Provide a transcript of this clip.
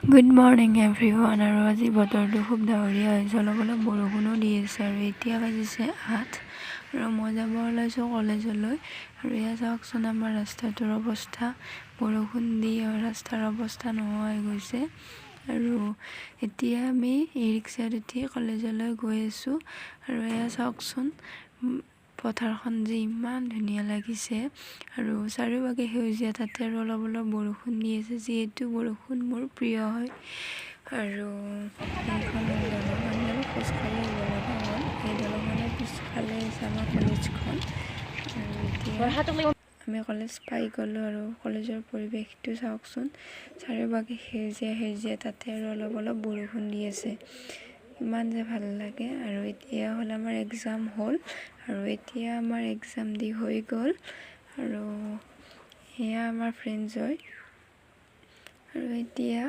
Good morning everyone. আৰু আজি বতৰটো খুব ডাৱৰীয়া হৈছে, অলপ অলপ বৰষুণো দি আছে। আৰু এতিয়া বাজিছে 8 আৰু মই যাব ওলাইছোঁ কলেজলৈ। আৰু এয়া চাওকচোন আমাৰ ৰাস্তাটোৰ অৱস্থা। বৰষুণ দি ৰাস্তাৰ অৱস্থা নোহোৱা হৈ গৈছে। আৰু এতিয়া আমি ই ৰিক্সাত উঠি কলেজলৈ গৈ আছোঁ। আৰু এয়া চাওকচোন, পথাৰখন যে ইমান ধুনীয়া লাগিছে আৰু চাৰিওভাগে সেউজীয়া, তাতে আৰু অলপ অলপ বৰষুণ দি আছে, যিহেতু বৰষুণ মোৰ প্ৰিয় হয়। আৰু এইখন হ'ল দলং। আমি অলপ খোজকাঢ়ি আহিব লগা হ'ল। এই দলংখনৰ পিছফালে আছে আমাৰ কলেজখন। আৰু এতিয়া আমি কলেজ পাই গ'লোঁ। আৰু কলেজৰ পৰিৱেশটো চাওকচোন, চাৰিওভাগে সেউজীয়া সেউজীয়া, তাতে আৰু অলপ অলপ বৰষুণ দি আছে, ইমান যে ভাল লাগে। আৰু এতিয়া হ'ল আমাৰ এক্সাম হ'ল আৰু এতিয়া আমাৰ এক্সাম দি হৈ গ'ল। আৰু এয়া আমাৰ ফ্ৰেণ্ডছ হয়। আৰু এতিয়া